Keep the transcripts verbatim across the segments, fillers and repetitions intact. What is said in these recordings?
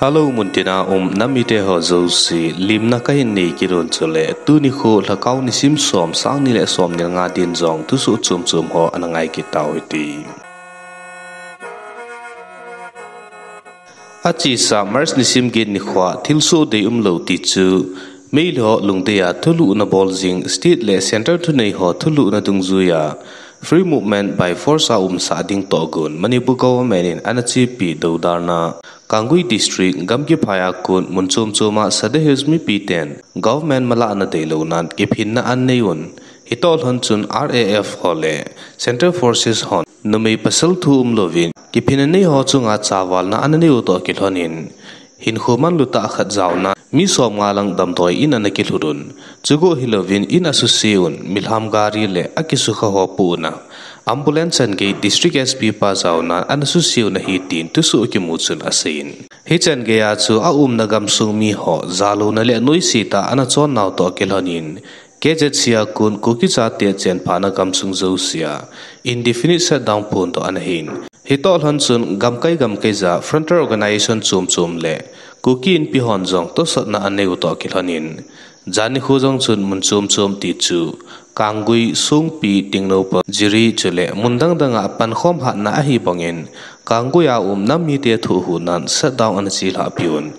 Hello, muntina um nam mite ho jouse, limna kahin nei kit un chule, tuni kho lhakao nisim som, sang ni le som ni le nga din jong thusoh chom chom ho ana ngai kit tau hite. Achesa March nisim get nikhoa thilsoh deium lou ti chu, Meitei ho lungdei a thulhuhna bol jing, state le centre thunei ho thulhuhna dungjuia, Free Movement by Force a umsah ding tohgon Manipur Government in ana chepi dodalna, Kangui District, gamgi phai a kon mun chom chom a Sadar Hills mipi ten government malahna deilou nan kiphinna anei un. Hitoh lhon chun R A F ho le Central Forces hon numei pasal thu umlouvin kiphinna nei ho chunga chavalna ana neiu toh kilhon in, hinkho manlu tah khat jaona mi som nga lang damdoi in ana kilhut un. Chukou hilouvin in asuse un, milham gari le akisukha ho pu una, ambulance chan gei District S P pa jaona ana suse un ahi tin thusoh kimu chun aseiyin. Hichan gei a chu aumna gamsung mi ho jalouna le noise tah ana chon nau toh kilhon in, K Z C a kon Kuki chate chenphana gamsung jousea indefinite shutdown phondoh ana hin. Hitoh lhon chun gamkai gamkai ja frontier organisation chom chom le Kuki Inpi hon jong tosotna aneiu toh kilhon in, jan nikho jong chun mun chom chom ti chu Kangui, Songpi, Tengnoupal, Jiri chule mun dang dang a pankhom hatna ahi bangin, Kangui a um nam mite thoh hunan shutdown ana chelhah piu in,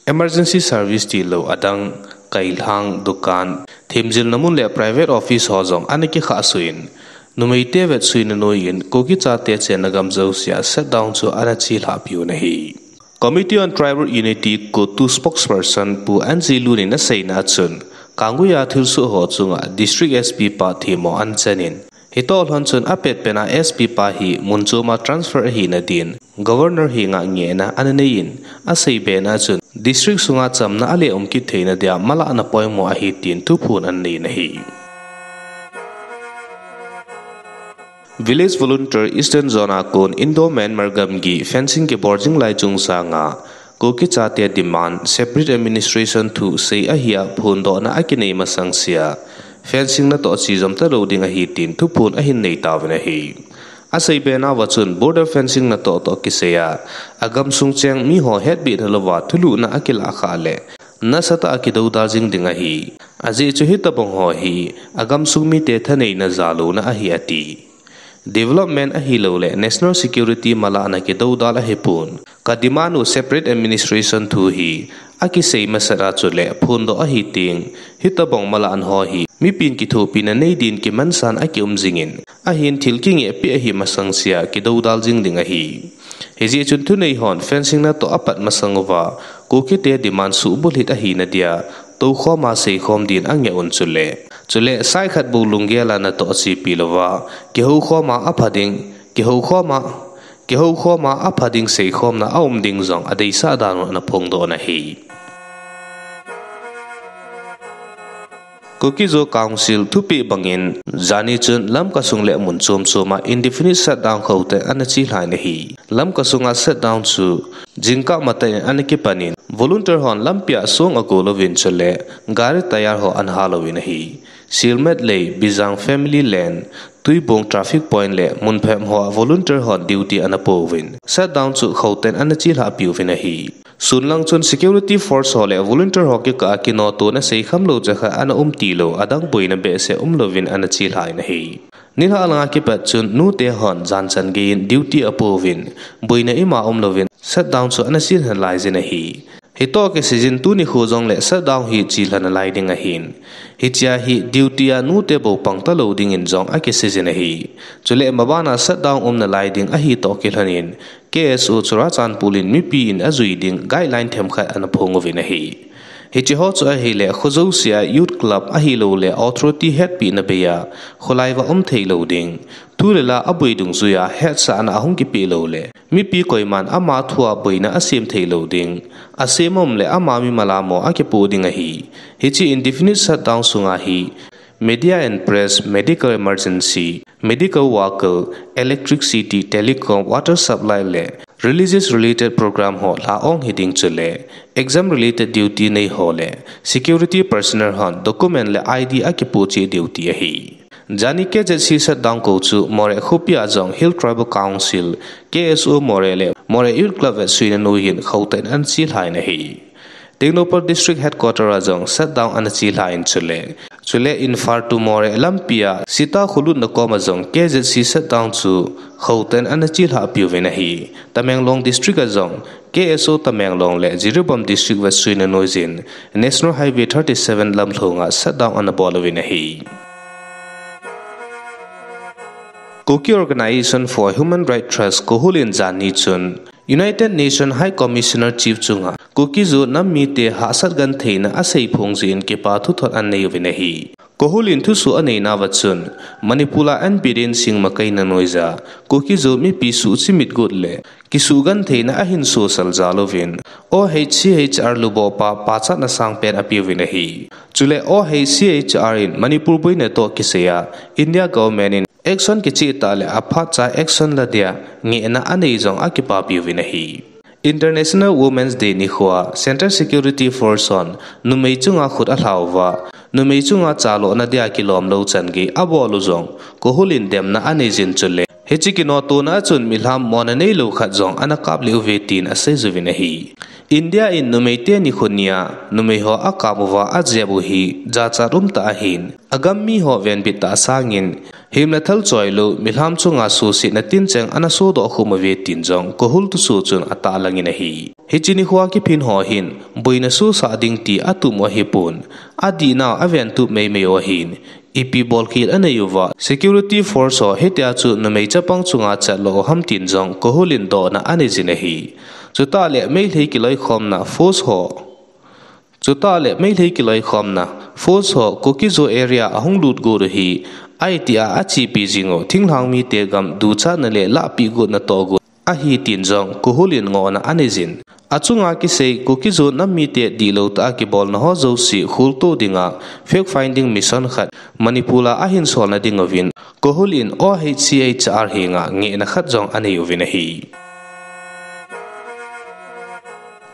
emergency service tilou adang, kailhang, dukan, themjilna mun le private office ho jong ana kikhah suh in, numeite vetsuina noiyin Kuki chate chenna gam jousea shutdown chu ana chelhah piu in ahi. Committee on Tribal Unity, CoTU spokesperson Pu N G Lun in aseina a chun, Kangui a thilsoh ho chunga District S P pa themmo ana chan in, hitoh lhon chun apet pen a S P pa hi mun chom a transfer ahina din Governor henga ngehna ana nei in, asei bena chun District sunga chamna ale um kit theina dia malahna poimo ahi tin thuphon ana nei in ahi. Village Volunteer Eastern Zone a kon Indo-Myanmar gamgi fencing kibol jing lai chungchang a, Kuki chate demand separate administration thu sei ahi a phondohna akinei masang sea, fencing natoh chejom talou ding ahi tin thuphon ahin nei tauvin ahi. Asei bena uva chun border fencing natoh toh kisai a, agamsung cheng mi ho hetbehna louva thulhuhna akilah khah le, nasatah a kidoudal jing ding ahi. Ajeh chu hitobang ho hi, agamsung mite thaneina jalouna ahi ati. Development ahilouleh national security malahna kidoudal ahipon. Ka demand u separate administration thu hi akisei masat a chule phondoh ahi teng, hitobang malahna ho hi mipin kithopina nei din kimansan akium jingin, ahin thil kingehpeh ahi masang sea kidoudal jing ding ahi. Hijeh chun thunei hon fencing natoh apat masang uva, Kukite demand suhbulhit ahina dia, toukhom a seikhom din angeh un chule. Chule, saikhat bou lunggel a natoh chepi louva, kihoukhom a apha ding, kihoukhom a, kihoukhom a apha ding seikhomna aum ding jong adeisah dan un ana phongdoh in ahi. Kuki-Zo Council thupeh bangin, jani chun Lamka sung le mun chom chom a indefinite shutdown khauhtan ana chelhah in ahi. Lamka sunga shutdown chu jingkah matah in ana kipan in, volunteer hon lampi a song ago louvin chule gari tyre ho ana hah louvin ahi. Silmet lei, Bijang Family Lane, Tuibong Traffic Point le mun phabep hoa volunteer hon duty ana pouvin, shutdown chu khauhtan ana chelhah piuvin ahi. Sun lang chun security force ho le volunteer ho kikah a kinotona seikhamlou chakhat ana um tilou, adang boina behseh umlouvin ana chelhah in ahi. Nilhah langa kipat chun nute hon jan chan geiyin duty apouvin, boina ima umlouvin shutdown chu ana chelha laijin ahi. Hitoh kiseijin tuni kho jongle shutdown hi chelha nalai ding ahin. Hichea hi duty a nute bou pang talou dingin jong akiseijin ahi. Chule mabana shutdown um nalai ding ahi toh kilhonin, K S O Churachandpur in mipi in ajui ding guideline themkhat ana phong uvin ahi. Hiche ho chu ahile, kho jousea Youth Club ahilouleh authority hetpehna beiya kholai uva um theilou ding, thu le la aboi dungjuiya hetsahna ahung kipeh loule, mipi koiman ama thua boina asem theilou ding, asem aum le ama mimal a mo akipoh ding ahi. Hiche indefinite shutdown sunga hi media and press, medical emergency, medical worker, electricity, telecom, water supply le religious related program ho lha ong hiding chule exam related duty nei ho le security personnel hon document le I D akipoh cheh diu ti ahi. Jani K Z C shutdown kou chu Moreh khopi a jong Hill Tribal Council, K S O Moreh le Moreh Youth Club vetsuina noiyin khotah in ana chelha in ahi. Tengnoupal District Headquarter a jong shutdown ana chelha in chule, chule Imphal to Moreh lampi a Sita kholutna kom a jong K Z C shutdown chu khotah in ana chelha piuvin ahi. Tamenglong District a jong K S O Tamenglong le Jiribam District vetsuina noiyin National Highway thirty-seven lamlhonga shutdown ana bol uvin ahi. Kuki Organization for Human Rights Trust, KOHUR in jani chun United Nations High Commissioner Chief chunga Kuki-Zo nam mite hahsat gentheina asei phong jeh in kipa thuthot anei uvin ahi. KOHUR in thusoh aneinauva chun, Manipur a N Biren Singh makaina noiya Kuki-Zo mipi suhchimit got le kisugentheina ahin sosal jal uvin, O H C H R luboh pa pachatna sangpen apeuvin ahi. Chule O H C H R in Manipur boina toh kisaiya India government in action kichehtah le aphatcha action la dia ngehna anei jong akipapiuvin ahi. International Women's Day nikhoa Central Security Force hon numei chunga khut alhauva, numei chunga chalona dia kilomlou changei abol u jong KOHUR in demna anei jin chule, hiche kinotona a chun milham mona neilou khat jong ana kap lih uve tin asei uvin ahi. India in numeite nikho nia numei ho akap uva ajep u hi jachat umtah ahin, agam mi ho venbit tah sangin, himna thal choilou, milham chunga suhsetna tincheng ana sodoh khum uve tin jong KOHUR thusoh chun atahlang in ahi. Hiche nikhoa kiphin ho hin, boina sosah ding ti atup u ahipon, adihnau aventup meimei u ahin, ipi bolkhel anei uva, security force ho hitia chu numei chapang chunga chatlo u ham tin jong KOHUR in dohna anei jin ahi. Chutah le Meitei kiloikhomna force ho, chutah le Meitei kiloikhomna force ho Kuki-Zo area ahung lut got u hi, ahitia achepi jing u, thinglhang mite gam duchatna le lahpeh gotna toh got ahi tin jong KOHUR in ngohna anei jin. Achunga kisei Kuki-Zo nam mite dihlou tah a kibolna ho jouse kholtoh dinga fact finding mission khat Manipur a ahin solna ding uvin, KOHUR in O H C H R henga ngehna khat jong anei uvin ahi.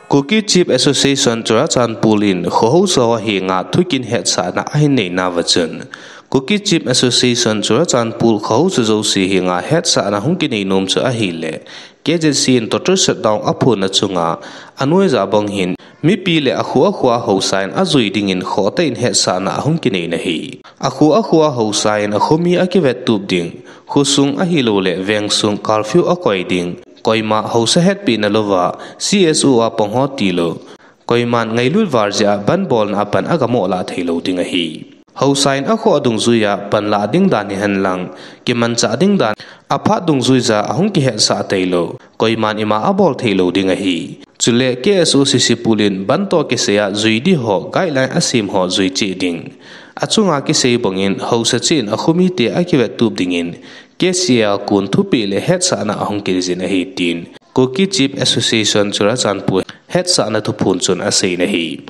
Kuki Chief Association Churachandpur in kho haosa ho henga thukin hetsahna ahin neinauva chun, Kuki Chief Association Churachandpur kho haosa jouse henga hetsahna hung kinei nom chu ahile, K Z C in total shutdown aphonna chunga anoija bang hin mipi le akho akhoa haosa in ajui dingin khohtah in hetsahna ahung kinei in ahi. Akho akhoa haosa in akhomi akivettup ding, khosung ahilouleh vengsung curfew akoi ding, koima haosa hetpehna louva C S O a pang ho tilou, koiman ngailut val jeh a bandh bolna a pan agamoh lah theilou ding ahi. Haosa in akhoh dungjuia pan lah ding dan hihen lang, kimanchah ding dan, aphat dungjuija ahung kihetsah theilou, koiman ima abol theilou ding ahi. Chule K S O C C pul in bandh toh kisaiya jui ding ho guideline asem ho jui cheh ding. Achunga kisei bangin haosa cheh in akhomite akivettup dingin K C A a kon thupeh le hetsahna ahung kinei jin ahi tin Kuki Chief Association Churachandpur hetsahna thuphon chun asei in ahi.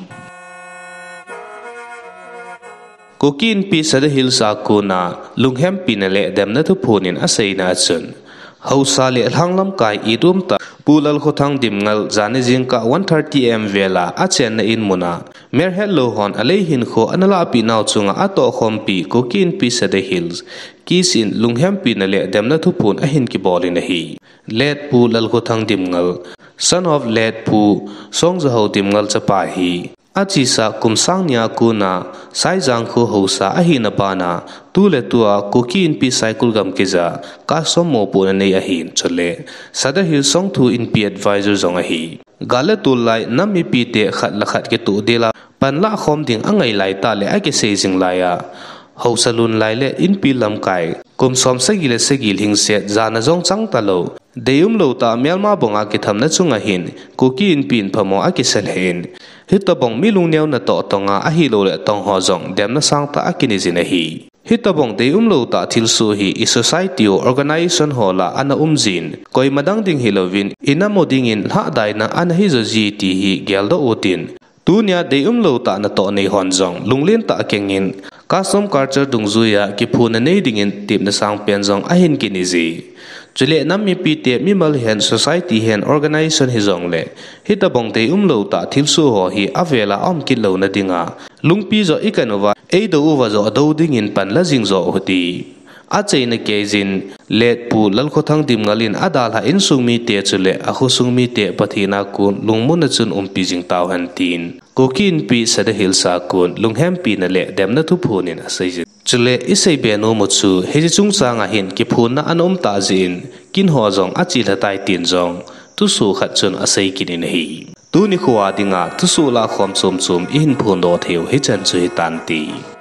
Kuki Inpi Sadar Hills a kona lunghempina le demna thuphon in aseina a chun, haosa le lhang lamkai itum tah Pu Lalkhothang Dimngal jani jingkah one thirty A M vel a achenna in muna melhetlou hon alei hinkho ana lahpeh nau chunga atohkhompi Kuki Inpi Sadar Hills KIS in lunghempina le demna thuphon ahin kibol in ahi. Late Pu Lalkhothang Dimngal, son of late Pu Songjahao Dimngal chapa hi, achesa kum sang ni a kona Saijang kho haosa ahina bana, tuletua Kuki Inpi Saikul gamkaija custom mopohna nei ahin, chule Sadar Hills Songthu Inpi advisor jong ahi. Gal le tol lai nam mipite khat le khat kitoh dela panlah khom ding angai laitah le akisei jing laiya, haosa lhun lai le inpi lamkai kum som sagi le sagi lhingset jana jong chang talou, deium lou tah melma banga kithamna chunga hin Kuki Inpi in phamo akisa lheh in, hitobang mi lungneo natoh tonga ahilouleh tong ho jong demna sangtah akinei jin ahi. Hitobang deium lou tah thilsoh hi i society u organisation ho lah a ana um jin, koima dang ding hilouvin inam u dingin lhahdaina ana hijo ji ti hi geldoh utin, tunia deium lou tah natoh nei hon jong lunglen tah kengin custom culture dungjuia kiphonna nei dingin tepna sangpen jong ahin kinei ji. Chule nam mipite mimal hen, society hen, organization hijongle, hitobang deium lou tah thilsoh ho hi avel a aum kit louna dinga lungpi joh ikan uva, eidou uva joh dou dingin pan la jing joh uhite. Achaina keiyin, Late Pu Lalkhothang Dimngal in adalhah insung mite chule akhosung mite Pathen a kon lungmonna chun umpi jing tauhen tin, Kuki Inpi Sadar Hills a kon lunghempina le demna thuphon in aseijin. Chule isei be nom u chu, hiche chungchang a hin kiphonna ana um tah jeh in, kin ho jong achelha tai tin jong thusoh khat chun asei kit in ahi. Tuni khoa dinga thusoh lahkhom chom chom ihin phondoh theiu hichan chu hitante.